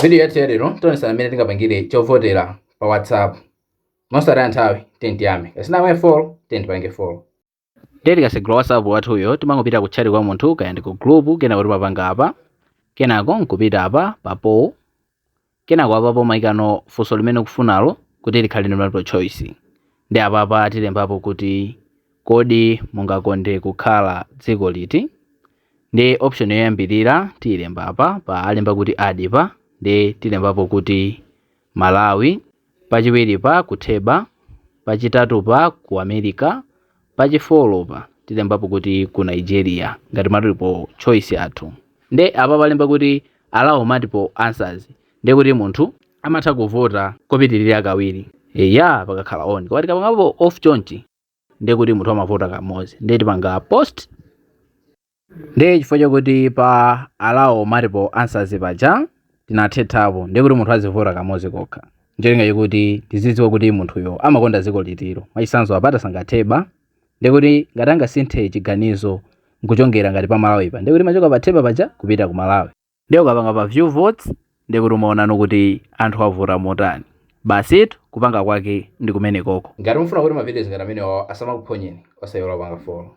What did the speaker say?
Video yathu yalero tionesana mmene tingapangire chovotera pa WhatsApp. Mosataya nthawi, tiyeni tiyambe. Ngati simunapange follow, tiyeni tipange follow. Ndiye tikatsegula WhatsApp wathuyo, timangopita ku chat kwa munthu, kaya ndi ku group, kenako timapanga apa, kenako nkupita apa pa poll, kenako apapo umayikano funso limene ukufunalo kuti likhale ndi multiple choice. Ndi apapa tilembapo kuti, "Kodi mungakonde kukhala dziko liti?" Ndi option yoyambirira tiyilemba apa pa alemba kuti add pa, ndi tilembapo kuti Malawi, pachiwiri pa kutheba, pachitatu pa ku America, pachi four pa tilembapo kuti ku Nigeria ngati multiple choice athu. Ndi apa palemba kuti "allow multiple answers", ndi kuti munthu amatha kuvota kopitirira kawiri, eya, pakakhala on. Koma tikapangapo off chonchi, ndi kuti munthu amavota kamodzi. Ndi tipanga post. Ndi chifukwa chakuti pa "allow multiple answers" paja tinathethapo, ndi kuti munthu azivota kamodzi kokha, ncholinga chakuti tizidziwa kuti munthuyo amakonda dziko litiro. Mwachitsanzo, apata sangatheba, ndi kuti ngati angasinthe chiganizo nkuchongera ngati pa Malawi pa, ndi kuti machoka pa theba paja kupita ku Malawi. Ndiye ukapanga pa "view votes", ndi kuti umaonano kuti anthu avota motani. Basitu, kupanga kwake ndi kumene koko. Ngati mufuna kuti ma videos ngati amenewa asamakuphonyeni, osayiwala kupanga follow.